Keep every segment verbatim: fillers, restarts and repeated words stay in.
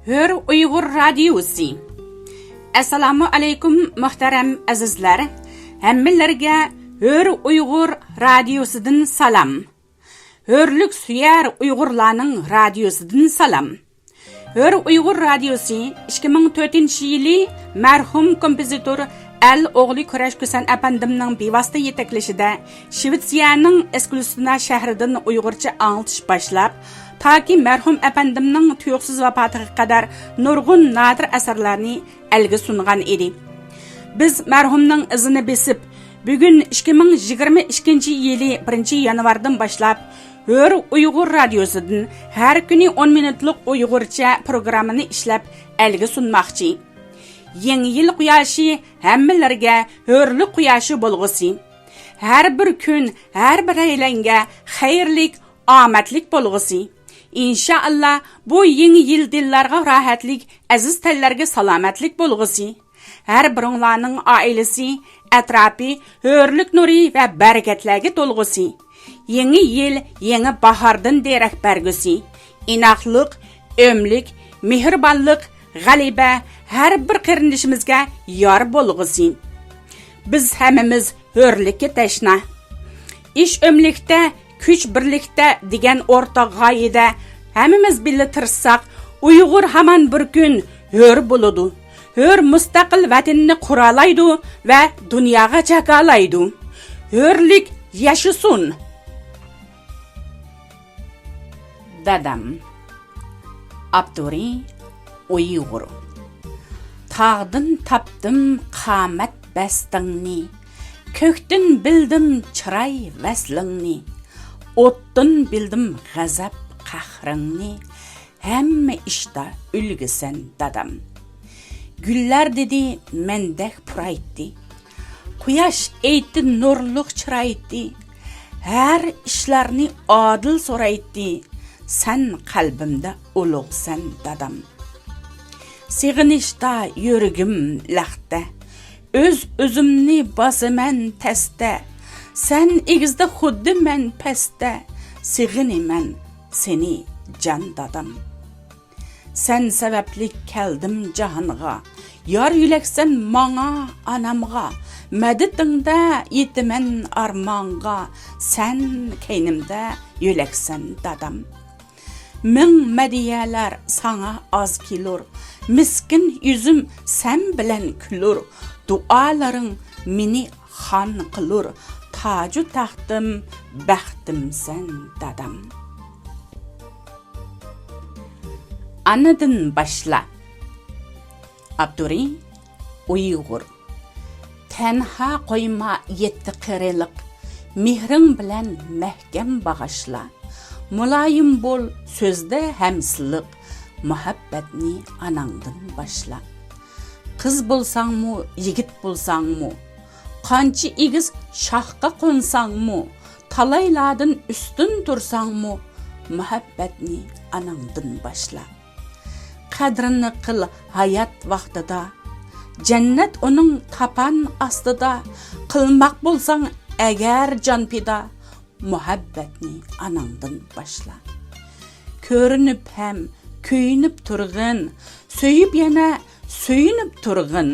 ھۆر ئۇيغۇر رادىيوسى. ئەسسالامۇ ئەلەيكۇم، مۇھتەرەم ئەزىزلەر. ھەممىلەرگە ھۆر ئۇيغۇر رادىيوسىدىن سالام. ھۆرلۈك سۆيەر ئۇيغۇرلارنىڭ رادىيوسىدىن سالام. ھۆر ئۇيغۇر رادىيوسى ئىككى مىڭ تۆتىنچى يىلى مەرھۇم كومپوزىتور ئەل ئوغلى كۈرەش كۈسەن ئەپەندىمنىڭ بىۋاسىتە يېتەكلىشىدە شىۋېتسىيەنىڭ ئېسكۇلسىنا شەھىرىدىن ئۇيغۇرچە ئاڭلىتىش باشلاپ، تاكى مەرھۇم ئەپەندىمنىڭ تۇيۇقسىز ۋاپاتىغا قەدەر نۇرغۇن نادىر ئەسەرلەرنى ئەلگە سۇنغان ئىدى. بىز مەرھۇمنىڭ ئىزىنى بېسىپ، بۈگۈن ئىككى مىڭ يىگىرمە ئىككىنچى يىلى بىرىنچى يانۋاردىن باشلاپ، ھۆر ئۇيغۇر رادىيوسىدىن ھەر كۈنى ئون مىنۇتلۇق ئۇيغۇرچە پروگراممىنى ئىشلەپ ئەلگە سۇنماقچى. يېڭى يىل قۇياشى ھەممىلەرگە ھۆرلۈك قۇياشى بولغۇسى. ھەر بىر كۈن ھەر بىرەيلەنگە خەيرلىك، ئامەتلىك بولغۇسى. ئىنشائاللا، بۇ يېڭى يىل دىللارغا راھەتلىك، ئەزىز تەنلەرگە سالامەتلىك بولغۇسى. ھەر بىرىڭلارنىڭ ئائىلىسى، ئەتراپى ھۆرلۈك نۇرى ۋە بەرىكەتلەرگە تولغۇسى. يېڭى يىل يېڭى باھاردىن دېرەك بەرگۈسى. ئىناقلىق، ئۆملۈك، مېھرىبانلىق، غەلىبە ھەر بىر قېرىندىشىمىزگە يار بولغۇسى. بىز ھەممىمىز ھۆرلۈككە تەشنا. ئىش ئۆملۈكتە، كۈچ بىرلىكتە دېگەن ئورتاق غايىدە ھەممىمىز بىللە تىرىشساق، ئۇيغۇر ھامان بىر كۈن ھۆر بولىدۇ. ھۆر مۇستەقىل ۋەتىنىنى قۇرالايدۇ ۋە دۇنياغا جاكارلايدۇ. ھۆرلۈك ياشىسۇن! دادام. ئاپتورى ئۇيغۇر. تاغدىن تاپتىم قامەت بەستىڭنى، كۆكتىن بىلدىم چىراي ۋەسلىڭنى، ئوتتىن بىلدىم غەزەپ قەھرىڭنى، ھەممە ئىشتا ئۈلگىسەن دادام. گۈللەر دېدى مەندەك پۇرايتتى، قۇياش ئېيتتى نۇرلۇق چىرايتتى، ھەر ئىشلارنى ئادىل سورايتتى، سەن قەلبىمدە ئۇلۇغسەن دادام. سېغىنىشتا يۈرىكىم لەختە، ئۆز-ئۆزۈمنى باسىمەن تەستە، سەن ئېگىزدە خۇددى مەن پەستە، سېغىنىمەن سېنى جان دادام. سەن سەۋەبلىك كەلدىم جاھانغا، يار يۆلەكسەن ماڭا ئانامغا، مەدىتىڭدە يېتىمەن ئارمانغا، سەن كەينىمدە يۆلەكسەن دادام. مىڭ مەدھىيەلەر ساڭا ئاز كېلۇر، مىسكىن يۈزۈم سەن بىلەن كۈلۇر، دۇئالىرىڭ مېنى خان قىلۇر، تاجۇ تەختىم، بەختىمسەن دادام. ئانىدىن باشلا. ئاپتورى ئۇيغۇر. تەنھا قويما يەتتە قېرىلىق، مېھرىڭ بىلەن مەھكەم باغاشلا. مۇلايىم بول سۆزدە ھەم سىلىق، مۇھەببەتنى ئاناڭدىن باشلا. قىز بولساڭمۇ، يىگىت بولساڭمۇ، قانچە ئېگىز شاخقا قونساڭمۇ، تالايلاردىن ئۈستۈن تۇرساڭمۇ، مۇھەببەتنى ئاناڭدىن باشلا. قەدرىنى قىل ھايات ۋاقتىدا، جەننەت ئۇنىڭ تاپان ئاستىدا. قىلماق بولساڭ ئەگەر جان پىدا، مۇھەببەتنى ئاناڭدىن باشلا. كۆرۈنۈپ ھەم كۆيۈنۈپ تۇرغىن، سۆيۈپ يەنە سۆيۈنۈپ تۇرغىن.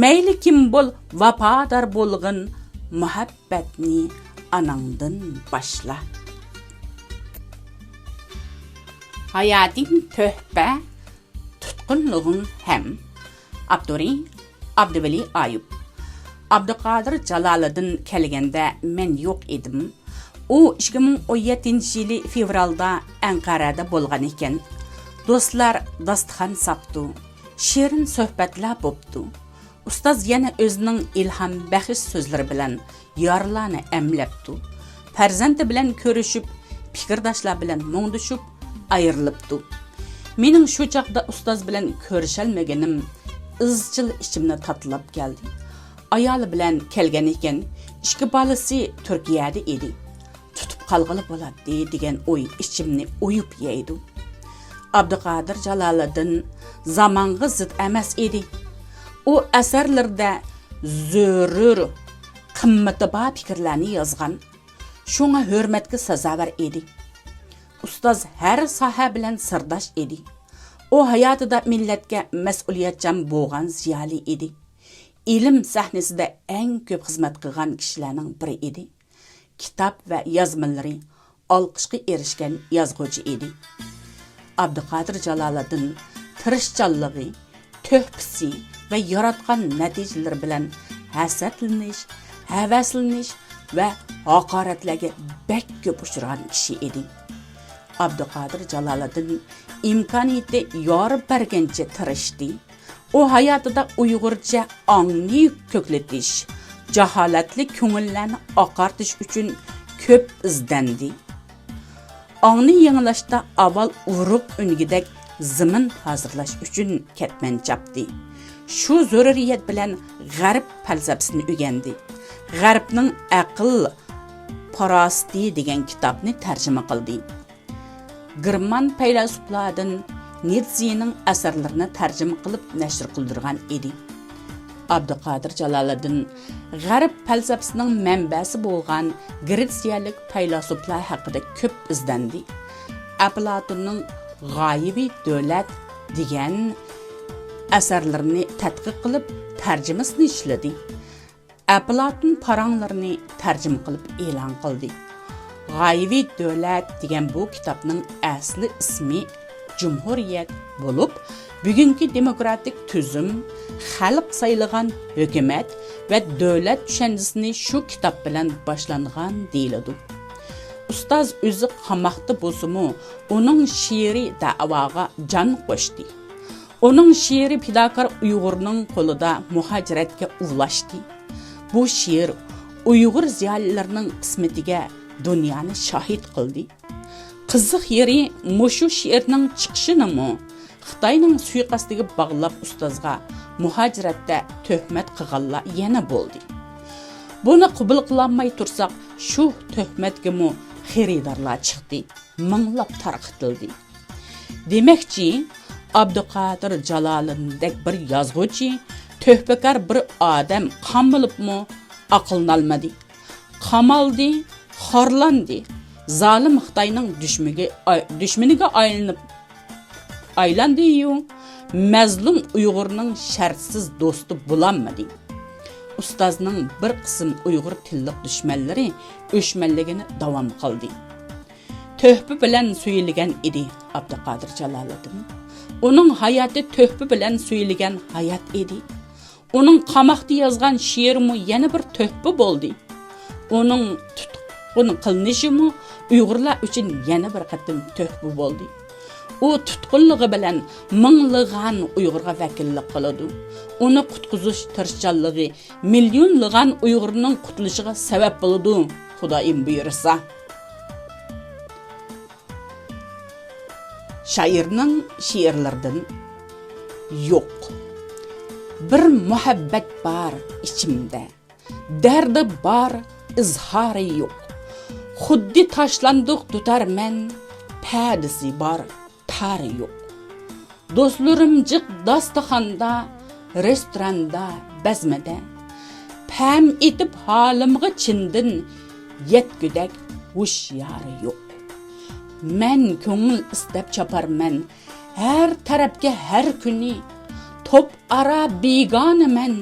مەيلى كىم بول، ۋاپادار بولغىن، مۇھەببەتنى ئاناڭدىن باشلا. ھاياتىم تۆھپە، تۇتقۇنلۇقۇڭ ھەم. ئاپتورى ئابدۇۋەلى ئايۇپ. ئابدۇقادىر جالالىدىن كەلگەندە مەن يوق ئىدىم. ئۇ ئىككى مىڭ ئون يەتتىنچى يىلى فېۋرالدا ئەنقەرەدە بولغان ئىكەن. دوستلار داستىخان ساپتۇ. شېرىن سۆھبەتلەر بوپتۇ. ئۇستاز يەنە ئۆزىنىڭ ئىلھام بەخش سۆزلىرى بىلەن يارىلارنى ئەملەپتۇ. پەرزەنتى بىلەن كۆرۈشۈپ، پىكىرداشلار بىلەن مۇڭدىشىپ ئايرىلىپتۇ. مېنىڭ شۇ چاغدا ئۇستاز بىلەن كۆرۈشەلمىگىنىم ئىزچىل ئىچىمنى تاتىلاپ كەلدى. ئايالى بىلەن كەلگەن ئىكەن، ئىككى بالىسى تۈركىيەدە ئىدى. تۇتۇپ قالغىلى بولاتتى دېگەن ئوي ئىچىمنى ئويۇپ يەيدۇ. ئابدۇقادىر جالالىدىن زامانغا زىت ئەمەس ئىدى. ئۇ ئەسەرلىرىدە زۆرۈر، قىممىتى بار پىكىرلەرنى يازغان. شۇڭا ھۆرمەتكە سازاۋەر ئىدى. ئۇستاز ھەر ساھە بىلەن سىرداش ئىدى. ئۇ ھاياتىدا مىللەتكە مەسئۇلىيەتچان بولغان زىيالىي ئىدى. ئىلىم سەھنىسىدە ئەڭ كۆپ خىزمەت قىلغان كىشىلەرنىڭ بىرى ئىدى. كىتاب ۋە يازمىلىرى ئالقىشقا ئېرىشكەن يازغۇچى ئىدى. ئابدۇقادىر جالالىدىن تىرىشچانلىقى، تۆھپىسى ۋە ياراتقان نەتىجىلىرى بىلەن ھەسەتلىنىش، ھەۋەسلىنىش ۋە ھاقارەتلەرگە بەك كۆپ ئۇچرىغان كىشى ئىدى. ئابدۇقادىر جالالىدىن ئىمكانىيىتى يار بەرگەنچە تىرىشتى. ئۇ ھاياتىدا ئۇيغۇرچە ئاڭنى كۆكلىتىش، جاھالەتلىك كۆڭۈللەرنى ئاقارتىش ئۈچۈن كۆپ ئىزدەندى. ئاڭنى يېڭىلاشتا ئاۋۋال ئۇرۇق ئۈنگۈدەك زېمىن ھازىرلاش ئۈچۈن كەتمەن چاپتى. شۇ زۆرۈرىيەت بىلەن غەرب پەلسەپىسىنى ئۆگەندى. غەربنىڭ ئەقىل پاراسىتى دېگەن كىتابنى تەرجىمە قىلدى. گېرمان پەيلاسوپلاردىن نىتزېنىڭ ئەسەرلىرىنى تەرجىمە قىلىپ نەشر قىلدۇرغان ئىدى. ئابدۇقادىر جالالىدىن غەرب پەلسەپىسىنىڭ مەنبەسى بولغان گرېتسىيەلىك پەيلاسوپلار ھەققىدە كۆپ ئىزدەندى. ئەپلاتوننىڭ غايىۋى دۆلەت دېگەن ئەسەرلىرىنى تەتقىق قىلىپ، تەرجىمىسىنى ئىشلىدى. ئەپلاتون پاراڭلىرىنى تەرجىمە قىلىپ ئېلان قىلدى. غايىۋى دۆلەت دېگەن بۇ كىتابنىڭ ئەسلى ئىسمى جۇمھۇرىيەت بولۇپ، بۈگۈنكى دېموكراتىك تۈزۈم، خەلق سايلىغان ھۆكۈمەت ۋە دۆلەت چۈشەنچىسىنى شۇ كىتاب بىلەن باشلانغان دېيىلىدۇ. ئۇستاز ئۆزى قاماقتا بولسىمۇ، ئۇنىڭ شېئىرى دەۋاغا جان قوشتى. ئۇنىڭ شېئىرى پىداكار ئۇيغۇرنىڭ قولىدا مۇھاجىرەتكە ئۇلاشتى. بۇ شېئىر ئۇيغۇر زىيالىيلىرىنىڭ قىسمىتىگە دۇنيانى شاھىت قىلدى. قىزىق يېرى، مۇشۇ شېئىرنىڭ چىقىشىنىمۇ خىتاينىڭ سۇيىقەستىگە باغلاپ ئۇستازغا مۇھاجىرەتتە تۆھمەت قىلغانلار يەنە بولدى. بۇنى قوبۇل قىلالماي تۇرساق، شۇ تۆھمەتكىمۇ خېرىدارلار چىقتى، مىڭلاپ تارقىتىلدى. دېمەكچى، ئابدۇقادىر جالالىدىندەك بىر يازغۇچى، تۆھپىكار بىر ئادەم قامىلىپمۇ ئاقلىنالمىدى. قامالدى، خارلاندى. زالىم خىتاينىڭ دۈشمىگە-، ئاي-، دۈشمىنىگە ئايلىنىپ، ئايلاندى-يۇ، مەزلۇم ئۇيغۇرنىڭ شەرتسىز دوستى بولالمىدى. ئۇستازنىڭ بىر قىسىم ئۇيغۇر تىللىق دۈشمەنلىرى ئۆچمەنلىكىنى داۋام قىلدى. تۆھپە بىلەن سۆيۈلگەن ئىدى ئابدۇقادىر جالالىدىن. ئۇنىڭ ھاياتى تۆھپە بىلەن سۆيۈلگەن ھايات ئىدى. ئۇنىڭ قاماقتا يازغان شېئىرىمۇ يەنە بىر تۆھپە بولدى. ئۇنىڭ تۇتقۇن قىلىنىشىمۇ ئۇيغۇرلار ئۈچۈن يەنە بىر قېتىم تۆھپە بولدى. ئۇ تۇتقۇنلۇقى بىلەن مىڭلىغان ئۇيغۇرغا ۋەكىللىك قىلىدۇ. ئۇنى قۇتقۇزۇش تىرىشچانلىقى مىليونلىغان ئۇيغۇرنىڭ قۇتۇلۇشىغا سەۋەب بولىدۇ، خۇدايىم بۇيرۇسا. شائىرنىڭ شېئىرلىرىدىن يوق. بىر مۇھەببەت بار ئىچىمدە، دەردى بار، ئىزھارى يوق. خۇددى تاشلاندۇق دۇتار مەن، پەدىسى بار، تارى يوق. دوستلىرىم جىق داستىخاندا، رېستوراندا، بەزمىدە. پەم ئېتىپ ھالىمغا چىندىن يەتكۈدەك ھوشيارى يوق. مەن كۆڭۈل ئىستەپ چاپارمەن ھەر تەرەپكە ھەر كۈنى. توپ ئارا بىگانىمەن،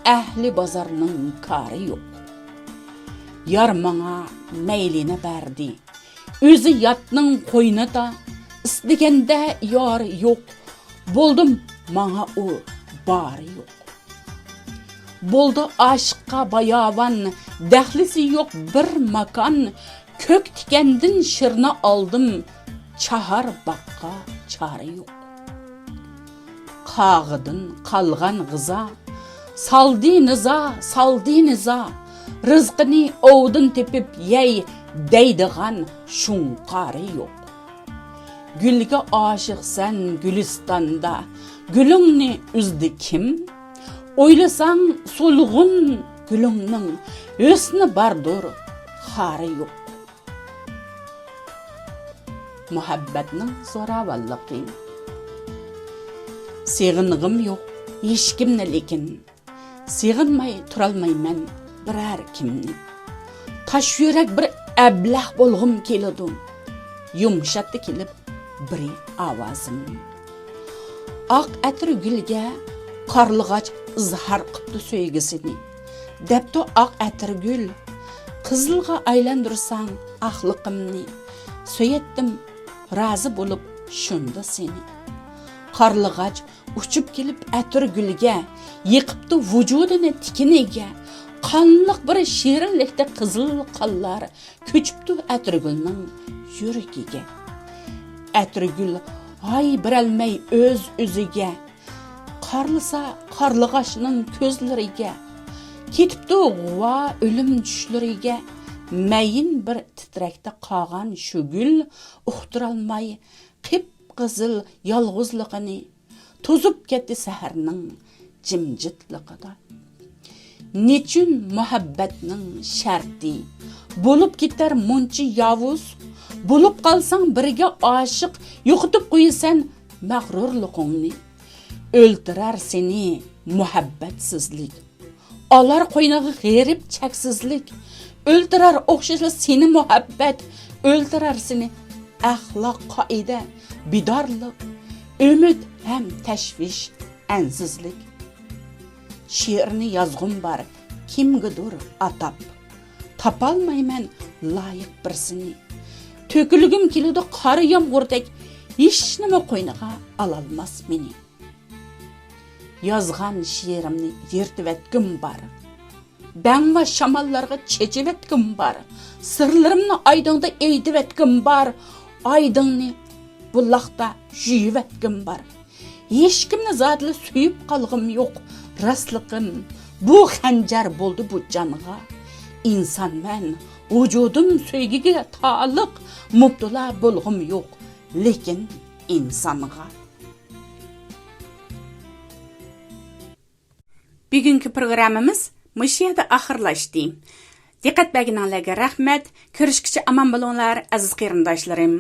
ئەھلى بازارنىڭ كارى يوق. يار ماڭا مەيلىنى بەردى، ئۆزى ياتنىڭ قوينىدا. ئىستىگەندە يار يوق، بولدۇم ماڭا ئۇ بارى يوق. بولدى ئاشىققا باياۋان، دەخلىسى يوق بىر ماكان. كۆك تىكەندىن شىرنە ئالدىم، چاھار باغقا چارە يوق. قاغىدىن قالغان غىزا، سالدى نىزا، سالدى نىزا. رىزقىنى ئوۋدىن تېپىپ يەي دەيدىغان شۇڭقارى يوق. گۈلگە ئاشىقسەن گۈلىستاندا، گۈلۈڭنى ئۈزدى كىم؟ ئويلىساڭ سولغۇن گۈلۈڭنىڭ، ھۆسنى باردۇر، خارى يوق. مۇھەببەتنىڭ زوراۋانلىقى. سېغىنغۇم يوق ھېچكىمنى لېكىن، سېغىنماي تۇرالمايمەن بىرەر كىمنى. تاش يۈرەك بىر ئەبلەخ بولغۇم كېلىدۇ، يۇمشاتتى كېلىپ بىرى ئاۋازىمنى. ئاق ئەتىر گۈلگە قارلىغاچ ئىزھار قىپتۇ سۆيگۈسىنى. دەپتۇ ئاق ئەتىر گۈل، قىزىلغا ئايلاندۇرساڭ ئاقلىقىمنى، سۆيەتتىم رازى بولۇپ شۇندا سېنى. قارلىغاچ ئۇچۇپ كېلىپ ئەتىر گۈلگە، يېقىپتۇ ۋۇجۇدىنى تىكىنىگە. قانلىق بىر شېرىنلىكتە قىزىل قانلار كۆچۈپتۇ ئەتىرگۈلنىڭ يۈرىكىگە. ئەتىرگۈل ھاي بېرەلمەي ئۆز-ئۆزىگە، قارلىسا قارلىغاچنىڭ كۆزلىرىگە. كېتىپتۇ غۇۋا ئۆلۈم چۈشلىرىگە. مەيىن بىر تىترەكتە قالغان شۇ گۈل ئۇقتۇرالماي قىپقىزىل يالغۇزلۇقىنى، توزۇپ كەتتى سەھەرنىڭ جىمجىتلىقىدا. نېچۈن مۇھەببەتنىڭ شەرتى بولۇپ كېتەر مۇنچە ياۋۇز؟ بولۇپ قالساڭ بىرگە ئاشىق، يوقىتىپ قويىسەن مەغرۇرلۇقۇڭنى. ئۆلتۈرەر سېنى مۇھەببەتسىزلىك، ئالار قوينىغا غېرىب چەكسىزلىك. ئۆلتۈرەر ئوخشاشلا سېنى مۇھەببەت، ئۆلتۈرەر سېنى ئەخلاق، قائىدە، بىدارلىق، ئۈمىد ھەم تەشۋىش، ئەنسىزلىك. شېئىرنى يازغۇم بار كىمگىدۇر ئاتاپ، تاپالمايمەن لايىق بىرسىنى. تۆكۈلگۈم كېلىدۇ قارا يامغۇردەك، ھېچنېمە قوينىغا ئالالماس مېنى. يازغان شېئىرىمنى يىرتىۋەتكۈم بار. بەڭۋا شاماللارغا چېچىۋەتكۈم بار. سىرلىرىمنى ئايدىڭدا ئېيتىۋەتكۈم بار. ئايدىڭنى بۇلاقتا يۇيۇۋەتكۈم بار. ھېچكىمنى زادىلا سۆيۈپ قالغۇم يوق. راستلىقىم، بۇ خەنجەر بولدى بۇ جانغا. ئىنسانمەن، ۋۇجۇدۇم سۆيگۈگە تالىق. مۇپتىلا بولغۇم يوق، لېكىن ئىنسانغا. بۈگۈنكى پروگراممىمىز مۇشۇ يەردە ئاخىرلاشتى. دىققەت بەرگىنىڭلارغا رەھمەت. كۆرۈشكىچە ئامان بولۇڭلار، ئەزىز قېرىنداشلىرىم.